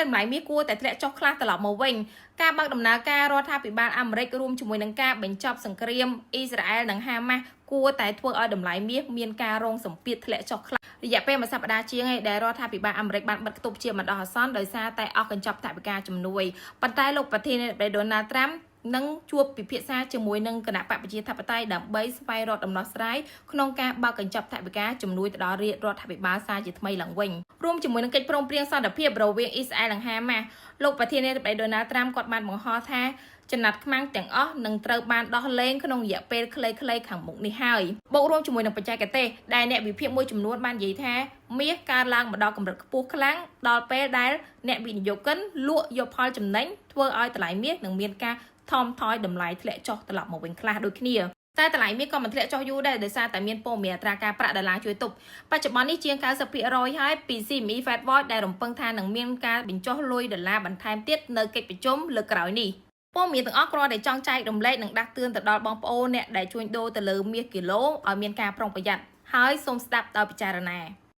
ដែលតម្លៃមាសគួរតែធ្លាក់ចុះខ្លះត្រឡប់មកវិញការបើកដំណើរការរដ្ឋាភិបាលអាមេរិករួមជាមួយនឹងការបញ្ចប់សង្គ្រាមអ៊ីស្រាអែលនិងហាម៉ាស់គួរតែធ្វើឲ្យតម្លៃមាសមានការរងសម្ពាធធ្លាក់ចុះខ្លះរយៈពេលមួយសប្តាហ៍ជាងឯដែលរដ្ឋាភិបាលអាមេរិកបានបិទខ្ទប់ជាបណ្ដោះអាសន្នដោយសារតែអស់កញ្ចប់ថវិកាជំនួយប៉ុន្តែលោកប្រធានាធិបតីដូណាល់ត្រាំនឹងជួបពិភាក្សាជាមួយនឹងគណបក្សប្រជាធិបតេយ្យដើម្បីស្វែងរកដំណោះស្រាយក្នុងការបើកកញ្ចប់ថវិកាជំនួយទៅដល់រាជរដ្ឋាភិបាលសារជាថ្មីឡើងវិញរួមជាមួយនឹងកិច្ចព្រមព្រៀងសន្តិភាពរវាងអ៊ីស្រាអែលនិងហាម៉ាស់លោកប្រធានាធិបតីដូណាល់ត្រាំគាត់បានបង្ហោះថាចំណាត់ខ្មាំងទាំងអស់នឹងត្រូវបានដោះលែងក្នុងរយៈពេលខ្លីៗខាងមុខនេះហើយបូករួមជាមួយនឹងបច្ចេកទេសដែលអ្នកវិភាគមួយចំនួនបាននិយាយថាមាសកើនឡើងមកដល់កម្រិតខ្ពស់ខ្លាំងដល់ពេលដែលអ្នកវិនិយោគិនលក់យកផលចំណេញធ្វើឲ្យតម្លៃមាសនឹងមានការថមថយតម្លៃធ្លាក់ចុះត្រឡប់មកវិញខ្លះដូចគ្នាតែតម្លៃមាសក៏មិនធ្លាក់ចុះយូរដែរដោយសារតែមានព័ត៌មានអត្រាការប្រាក់ដុល្លារជួយទប់បច្ចុប្បន្ននេះជាង90%ហើយពី CME Fed Watch ដែលរំពឹងថានឹងមានការបញ្ចុះលុយដុល្លារបន្ថែមទៀតនៅកិច្ចប្រជុំលើកក្រោយនេះព័ត៌មានទាំងអស់គ្រាន់តែចង់ចែករំលែកនិងដាស់តឿនទៅដល់បងប្អូនអ្នកដែលជួញដូរទៅលើមាសគីឡូឲ្យមានការប្រុងប្រយ័ត្នហើយសូមស្ដាប់ដោយពិចារណា។